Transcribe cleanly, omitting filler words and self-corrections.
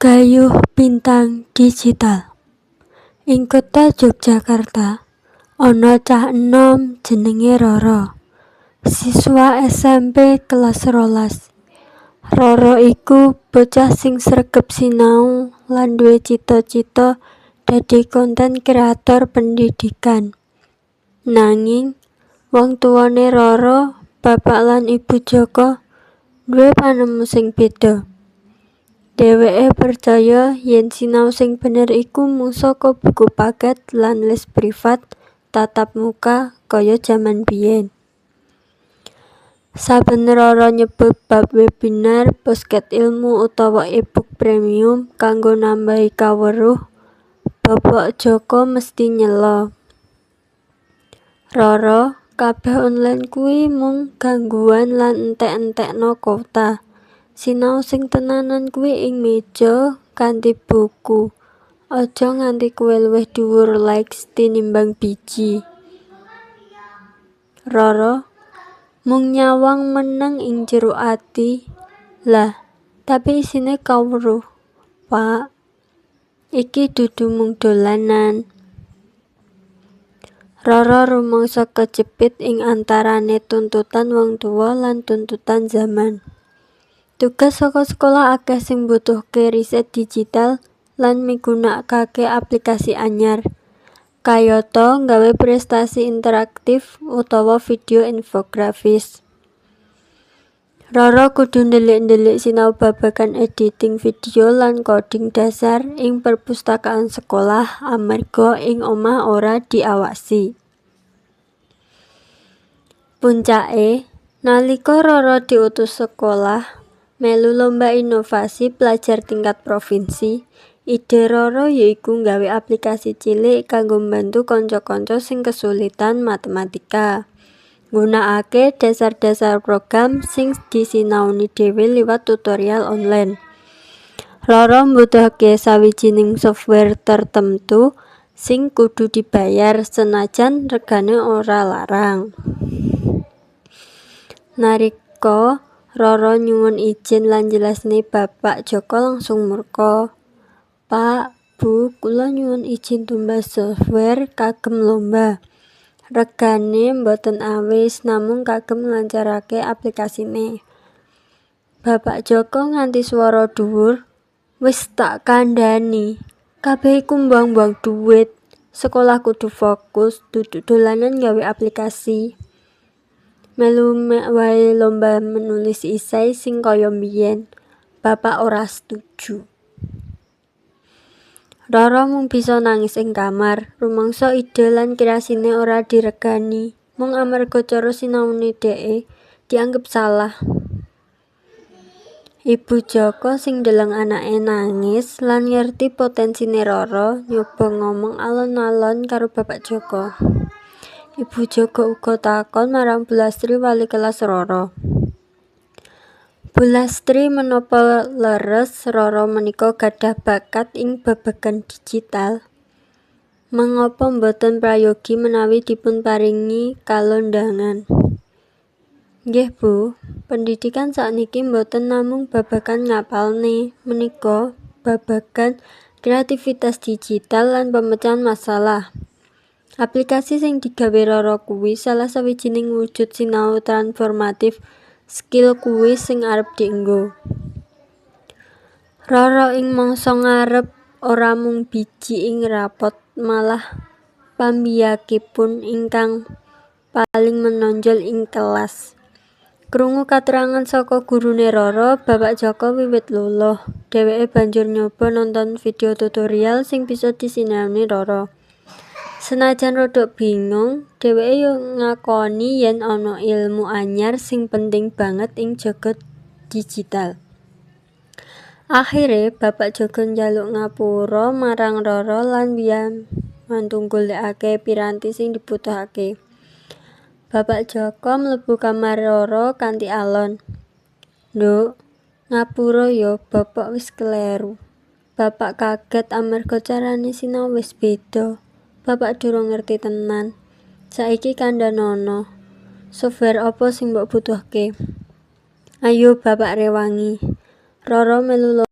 Gayuh Bintang Digital. Ing kutha Yogyakarta, ana cah enom jenenge Rara, siswa SMP kelas 12. Rara iku bocah sing sregep sinau lan duwe cita-cita dadi konten kreator pendidikan. Nanging, wong tuwane Rara, Bapak lan Ibu Joko, duwe panemu sing beda. Dheweke percaya yen sinau sing bener iku mung saka buku paket lan les privat tatap muka kaya jaman biyen. Saben Rara nyebut bab webinar, podcast ilmu utawa e-book premium kanggo nambahi kawruh, Bapak Joko mesthi nyela. "Rara, kabeh online kuwi mung gangguan lan entek-entekno kuota. Sinau sing tenanan kuwi ing meja kanthi buku. Aja nganti kowe luwih dhuwur likes tinimbang biji." Rara mung nyawang meneng ing jero ati, "Lah, tapi isine kawruh, Pak. Iki dudu mung dolanan." Rara rumangsa kecepit ing antarane tuntutan wong tuwa lan tuntutan zaman. Tugas saka sekolah akeh sing mbutuhke riset digital lan migunakake aplikasi anyar, kayata nggawe presentasi interaktif utawa video infografis. Rara kudu ndelik-ndelik sinau babagan editing video lan coding dasar ing perpustakaan sekolah amarga ing omah ora diawasi. Puncake, nalika Rara diutus sekolah melu lomba inovasi pelajar tingkat provinsi, ide Rara yaiku nggawe aplikasi cilik kanggo mbantu kanca-kanca sing kesulitan matematika, nggunakake dasar-dasar program sing disinaoni dhewe liwat tutorial online. Rara mbutuhake sawijining software tertemtu sing kudu dibayar senajan regane ora larang. Nalika Rara nyuwun ijin lan njelasne, Bapak Joko langsung murka. "Pak, Bu, kula nyuwun ijin tumbas software kagem lomba. Regane mboten awis, namung kagem nglancarake aplikasine." Bapak Joko nganti swara dhuwur, "Wis tak kandhani, kabeh iku mbuang-mbuang dhuwit. Sekolah kudu fokus, dudu dolanan nggawe aplikasi. Melu wae lomba menulis esai sing kaya mbiyen. Bapak ora setuju." Rara mung bisa nangis ing kamar, rumangsa ide lan kreasine ora diregani, mung amarga cara sinaune dheke dianggep salah. Ibu Joko sing ndeleng anake nangis lan ngerti potensine Rara, nyoba ngomong alon-alon karo Bapak Joko. Ibu Joko uga takon marang Bu Lastri, wali kelas Rara. "Bu Lastri, menapa leres Rara menika gadhah bakat ing babagan digital? Mengapa mboten prayogi menawi dipunparingi kalondangan?" "Nggih, Bu, pendidikan sakniki mboten namung babagan ngapalne, menika babagan kreativitas digital lan pemecahan masalah. Aplikasi sing digawe Rara kuwi salah sawijining wujud sinau transformatif, skill kuwi sing arep dienggo." Rara ing mangsa ngarep ora mung biji ing rapot, malah pambiyakipun ingkang paling menonjol ing kelas. Krungu katerangan saka gurune Rara, Bapak Joko wiwit luluh. Dheweke banjur nyoba nonton video tutorial sing bisa disinaoni Rara. Senajan rada bingung, dheweke yo ngakoni yen ana ilmu anyar sing penting banget ing jagat digital. Akhire, Bapak Joko njaluk ngapura marang Rara lan mbiyantu nggolekake piranti sing dibutuhake. Bapak Joko mlebu kamar Rara kanthi alon. "Nduk, ngapura ya, Bapak wis kleru. Bapak kaget amarga carane sinau wis beda. Bapak durung ngerti tenan. Saiki kandhanono, software apa sing mbok butuhke? Ayo bapak rewangi." Rara melu.